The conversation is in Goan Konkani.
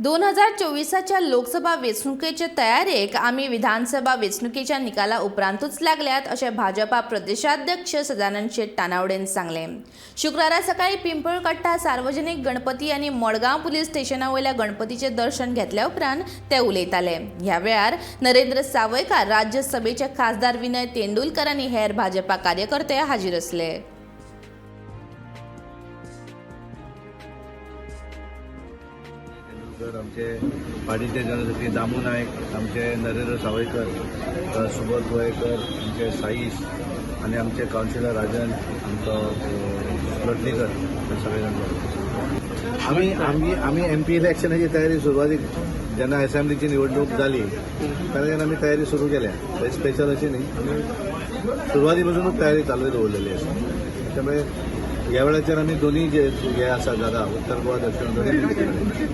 2024च्या लोकसभा वेंचणुकेचे तयारेक आमी विधानसभा वेंचणुकेच्या निकाला उपरांतूच लागल्यात, अशें भाजपा प्रदेशाध्यक्ष सदानंद शेट तानावडेन सांगलें. शुक्रारा सकाळी पिंपळकट्टा सार्वजनिक गणपती आनी मडगांव पुलीस स्टेशना वयल्या गणपतीचें दर्शन घेतल्या उपरांत ते उलयताले. ह्या वेळार नरेंद्र सावयकार, राज्यसभेचे खासदार विनय तेंडुलकर आनी हेर भाजपा कार्यकर्ते हाजीर आसले. तेंडुलकर, आमचे पार्टीचे जनरल सेक्रेटरी दामू नायक, आमचे नरेंद्र सावयकर, सुबोध गोवेकर, आमचे साईश आनी आमचे कावन्सिलर राजन आमचो लोटलीकर, हे सगळे जाण. आमी आमी आमी एमपी इलेक्शनाची तयारी सुरवातीक जेन्ना असेंब्लीची निवडणूक जाली तेन्ना आमी तयारी सुरू केल्या. ते स्पेशल अशी न्ही, आमी सुरवाती पासूनच तयारी चालू दवरलेली आसा. त्यामुळे ह्या वेळाचेर आमी दोन्ही जे हे आसा जागा, उत्तर गोवा, दक्षिण, दोन्ही.